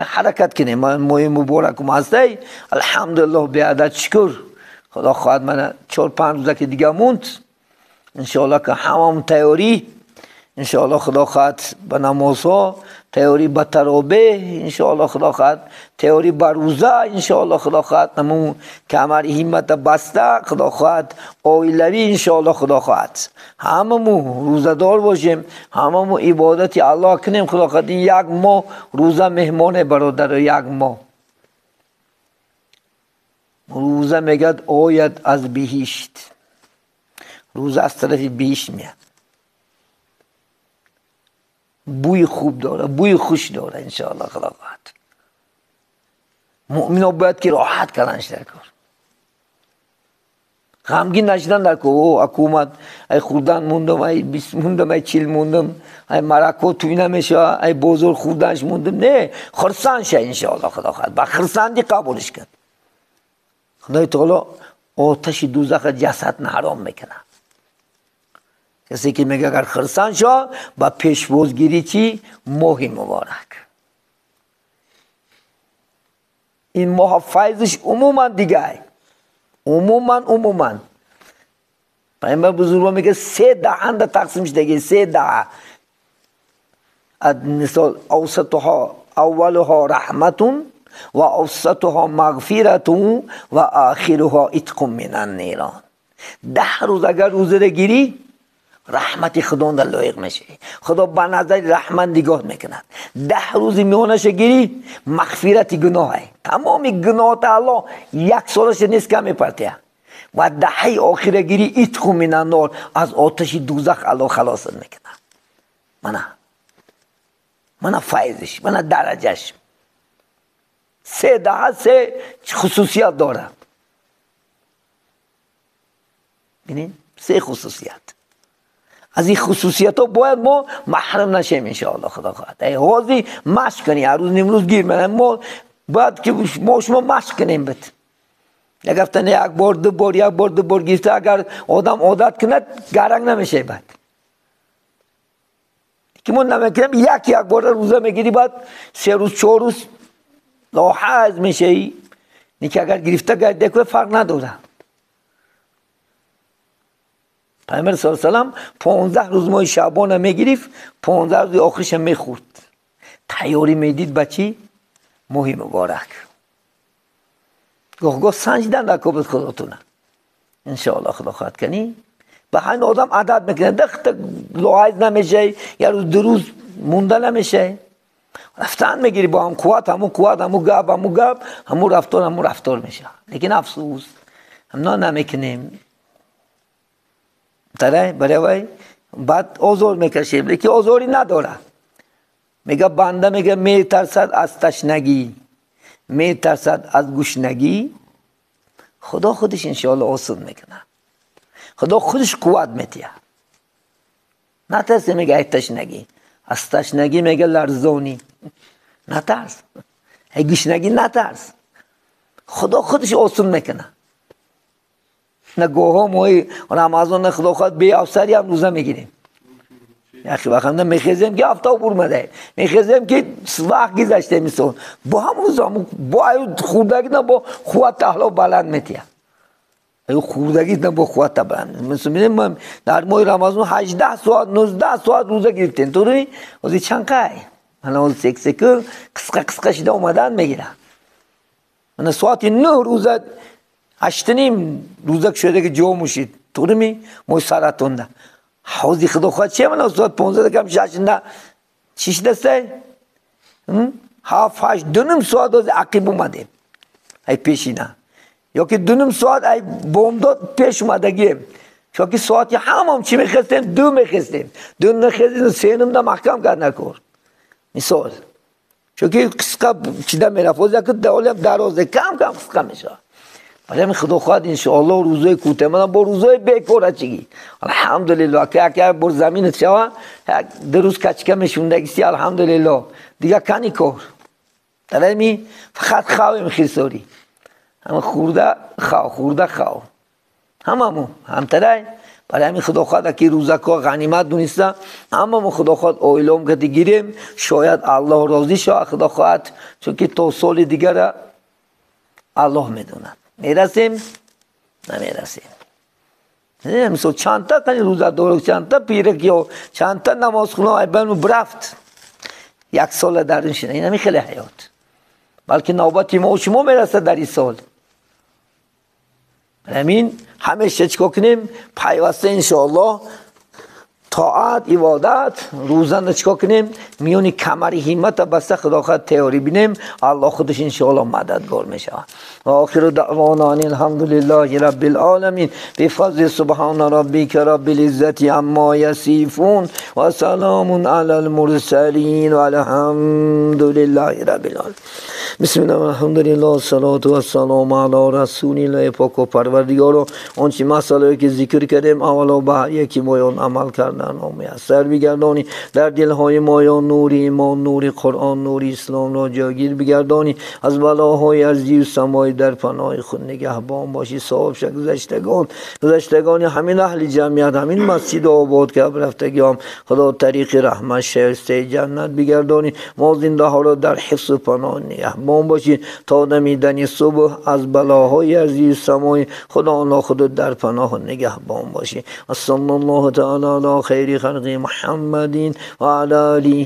Ҳаракат кунем. Моҳи муборакум ҳастай, алҳамдулиллоҳ, беадад шукр. Худо хоҳад мана 4-5 рӯза ки дига монд, иншоаллоҳ ки ҳамамон тайёрӣ, иншоаллоҳ худо хоҳад ба намозҳо тайёрӣ, ба таробеҳ, иншоаллоҳ худо хоҳад тайёрӣ ба рӯза, иншоаллоҳ худо хоҳад намун камари ҳиммата баста, худо хоҳад оилавӣ, иншоаллоҳ худо хоҳад ҳамаму рӯзадор бошем, ҳамаму ибодати Аллоҳ кунем. Худо хоҳад ин як моҳ рӯза меҳмоне, бародаро, як моҳ рӯза мегӯяд ояд аз биҳишт, рӯза аз тарафи биҳишт меяд, бӯи хуб дора, бӯи хуш дора, иншоаллоҳ худо хоҳад. Муъмино бояд ки роҳат карданш дар кор, ғамгин нашидан дар кор. О, ҳукумат, ай хӯрдан мондам, ай 20 мондам, ай 40 мондам, ай марако туй намешава, ай бозор хӯрданш мондам. Не, хурсанд ша, иншоаллоҳ худо хоҳад, ба хурсандӣ қабулш кун. Худои таоло оташи дӯзаха ҷасад ҳаром мекунад. Касе ки мега агар хурсанд шо ба пешвозгирӣ чӣ моҳи муборак, ин моҳ файзиш умуман дигай, умуман, умуман. Пайғамбар бузургвор мега се даҳанда тақсим шудаги, се даҳа. Мисол, авсатуҳо аввалуҳо раҳматун ва авсатуҳо мағфиратун ва охируҳо итқун минан нирон. 10 рӯз агар рӯзара гирӣ, раҳмати худонда лоиқ мешавӣ, худо ба назари раҳмат нигоҳ мекунад. 10 рӯзи миёнаша гирӣ, мағфирати гуноҳе, тамоми гуноҳота Аллоҳ як солаша нест кам мепартия. Ва даҳаи охира гирӣ, итқу минаннор, аз оташи дӯзах Аллоҳ халосат мекунад. Мана, мана файзиш, мана дараҷаш. Се даҳа се хусусият дорад. Бинед, се хусусият. Аз ин хусусиятҳо бояд мо маҳрум нашем, иншоаллоҳ худо хоҳад. Эй ҳозир машқ кунӣ, ҳар рӯз нимрӯз гир. Мо бояд ки мо шумо машқ кунем бит. Як ҳафта не, як бор, ду бор, як бор, ду бор гирифта, агар одам одат кунад, гаранг намешавад баъд. Ки мо намекунем, як як бора рӯза мегирӣ, баъд 3 рӯз, 4 рӯз лоҳаз мешавӣ. Неки агар гирифта гардида кунад, фарқ надорад. Пайғамбар саллаллоҳу алайҳи васаллам 15 рӯз моҳи шаъбона мегирифт, 15 рӯзи охириша мехӯрд. Тайёрӣ медид ба чӣ? Моҳи муборак. Гоҳ-гоҳ санҷидан дар кобид худотуна. Иншоаллоҳ худо хоҳад кунӣ. Ба ҳамин одам адат мекунад, дахта лоҳайз намешавӣ, як рӯз, ду рӯз монда намешавӣ. Рафтан мегирӣ бо ҳам қувват, ҳамун қувват, ҳамун гап, ҳамун гап, ҳамун рафтор, ҳамун рафтор мешавад. Лекин афсӯс, ҳамна намекунем. Тарай, баравай, баъд озор мекашем, лекин озорӣ надорад. Мега банда, мега метарсад аз ташнагӣ, метарсад аз гушнагӣ. Худо худаш иншоаллоҳ осон мекунад. Худо худаш қувват метиҳад. Натарсе, мега ай ташнагӣ, аз ташнагӣ мега ларзонӣ. Натарс, ай гушнагӣ натарс. Худо худаш осон мекунад. На гоҳо моҳи Рамазон худо хоҳад беафсарӣ ҳам рӯза мегирем. Яхи вақт мехезем ки офтоб бурмада, мехезем ки вақт гузашта, мисол бо ҳам рӯза бо аю хӯрдагӣ на бо қувват аҳло баланд метиҳад. Аю хӯрдагӣ на бо қувват баланд. Мисол мебинем дар моҳи Рамазон 18 соат, 19 соат рӯза гирифтем. Тури ҳозир чанд қай? Мана ҳозир сек-секу қисқа қисқа шида омадан мегирад. Мана соати 9 рӯза, 8:30 рӯза кушодаги ҷо мушид. Туғрими моҳи саратонда. Ҳозир худо хоҳад че мана соат 15 кам шашда чӣ шидастай? 7, 8, 2.5 соат ҳозир ақиб омадем. Ай пешина. Ёки 2.5 соат ай бомдод пеш омадагием. Чунки соати ҳамам чӣ мехестем? 2 мехестем. 2 нахезем, 3:30 маҳкам кард накор. Мисол. Чунки қисқа чида мерафт. Ҳозир яки даволиам дарозе, кам кам қисқа мешавад. Барои худо хоҳад иншоаллоҳ рӯзои кӯтоҳ, мана бо рӯзои бекора чигӣ. Алҳамдулиллоҳ, ки як як бор заминат шава, як ду рӯз качка мешундагиси, алҳамдулиллоҳ. Дига кани кор. Дарами фақат хавем хирсорӣ. Ҳама хӯрда хав, хӯрда хав. Ҳамаму ҳамтарай Барои ҳамин худо хоҳад ки рӯзакҳо ғанимат дониста, аммо мо худо хоҳад оилаам ки гирем, шояд Аллоҳ розӣ шавад, худо хоҳад, чунки то соли дигара Аллоҳ медонад. Мерасем, намерасем. Мисол чандта қани рӯзадор, чандта пирак ё чандта намозхона айбану брафт. Як сола дар ин шина. Ин ҳамин хеле ҳаёт. Балки навбати мо шумо мерасад дар ин сол. Ҳамин ҳамеша чикор кунем? Пайваста иншоаллоҳ тоат, ибодат, рӯзана чикор кунем? Миёни камари ҳиммата баста худо хоҳад теорӣ бинем, Аллоҳ худаш иншоаллоҳ мададгор мешавад. Ва охиру даъвона ан алҳамдулиллаҳи раббил оламин бифазли субҳана раббика раббил иззати аммо ясифун ва саломун алал мурсалин валҳамдулиллаҳи раббил оламин. Бисмиллаҳ валҳамдулиллаҳ вассалоту вассалому ало расулиллаҳ. Поку парвардигоро, он чи масъалае ки зикр кардем, аввало ба ҳар яки моён амал кардан муяссар бигардонӣ, дар дилҳои моён нури имон, нури Қуръон, нури исломро ҷойгир бигардонӣ, аз балоҳои арзию самоӣ дар паноҳи худ нигаҳбон бошӣ. Соҳиб гузаштагон, гузаштагони ҳамин аҳли ҷамъият, ҳамин масҷид обод ки рафтагиам, Худо тариқи раҳмат шоистаи ҷаннат бигардонӣ. Мо зиндаҳоро дар ҳифзу паноҳ нигаҳбон бошӣ то дамидани субҳ аз балоҳои арзию самоӣ Худо худ дар паноҳ нигаҳбон бошӣ. Саллаллоҳу таъала ало хайри халқи Муҳаммадин ва ала олиҳи.